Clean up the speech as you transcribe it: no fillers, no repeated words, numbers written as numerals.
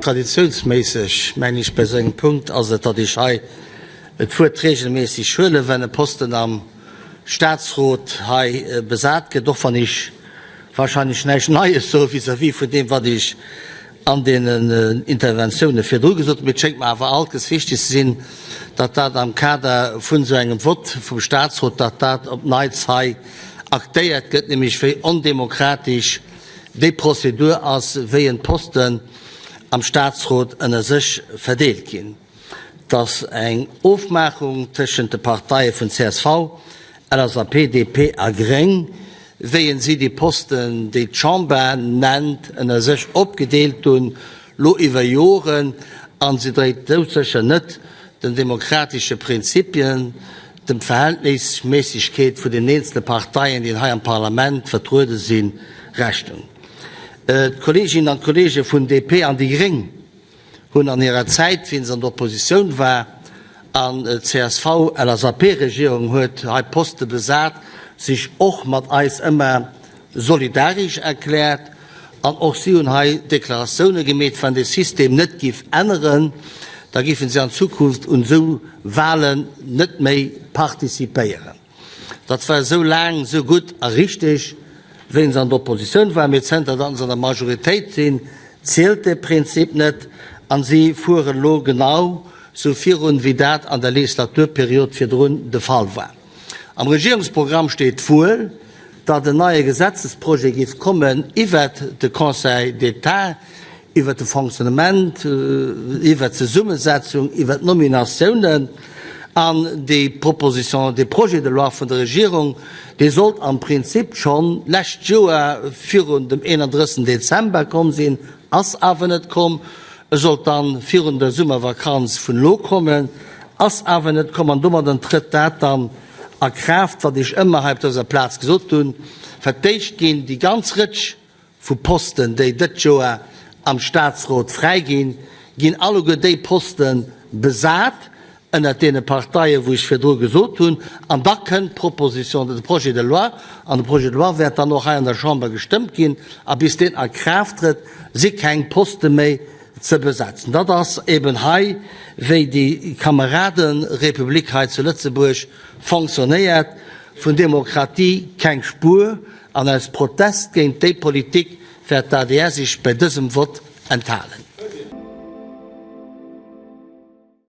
Traditiounsméisseg, mengen ech, bei esou engem Punkt ass et, datt ech hei d'Wuert regelméisseg huelen, wenn e Posten am Statsrot hei besat gëtt, och wann ech wahrscheinlech näischt Neies soe vis-à-vis vun deem, wat ech an deenen Interventioune virdru gesot hunn. Mee et schéngt mer awer alt ganz wichteg ze sinn, datt dat am Kader vun esou engem Vott vum Statsrot, datt dat op Neits hei aktéiert gëtt, nämlech wéi ondemokratesch déi Prozedur ass, wéi en d'Posten am Statsrot ënner sech verdeelt ginn. Dass eng Ofmaachung tëschent de Parteie vun csv, LSAP, DP a Gréng, wéi en si déi Posten, déi d'Chamber nennt, ënner sech opgedeelt hunn, lo iwwer Joren, an se dréit doudsécher net den demokratesche Prinzipien, dem Verhältnisméissegkeet vun den eenzele Parteien, déi hei am Parlament vertruede sinn, Rechnung. D'Kolleeginnen an d'Kolleege vun DP an déi gréng hunn an hirer Zäit, wéi se an der Oppositioun war an d'CSV-LSAP-Regierung huet hei Poste besat, sech och mat eis ëmmer solidaresch erkläert an och si hunn hei Deklaratioune gemeet, wann dee System net giff änneren, da giffen si an Zukunft un esou Wahlen net méi participéieren. Dat war esou laang esou gutt a richteg, wéi se an der Oppositioun waren, mee zënter datt se an der Majoritéit sinn, zielt dee Prinzip net an si fueren elo genau esou virun, wéi dat an der Legislaturperiod virdrun de Fall war. Am Regierungsprogramm steet wuel, datt en neie Gesetzesprojet géif kommen iwwert de Conseil d'État, iwwert de Fonctionnement, iwwert d'Zesummesetzung, iwwert d'Nominatiounen. An déi Proposition, dee Projet de loi vun der Regierung, dee sollt am Prinzip schonn d'lescht Joer virun dem 31. Dezember komm sinn, ass awer net komm. E sollt dann virun der Summervakanz vun elo kommen, ass awer net komm an domadden trëtt dat dann a Kraaft, wat ech ëmmer hei op dëser Plaz gesot hunn, Fir d'éischt ginn déi ganz Rëtsch vu Posten, déi dëtt Joer am Statsrot fräi ginn, ginn alleguer déi Poste besat ënnert deene Parteien, wou ech virdru gesot hunn, an da kënnt d'Proposition, de Projet de loi, an de Projet de loi wäert dann och hei an der Chamber gestëmmt ginn, a bis deen a Kraaft trëtt, si keng Poste méi ze besetzen. Dat ass eben hei, wéi déi Kameraderepublik hei zu Lëtzebuerg fonctionnéiert, vun Demokratie keng Spuer, an aus Protest géint déi Politik wäert d'ADR sech bei dësem Vott enthalen.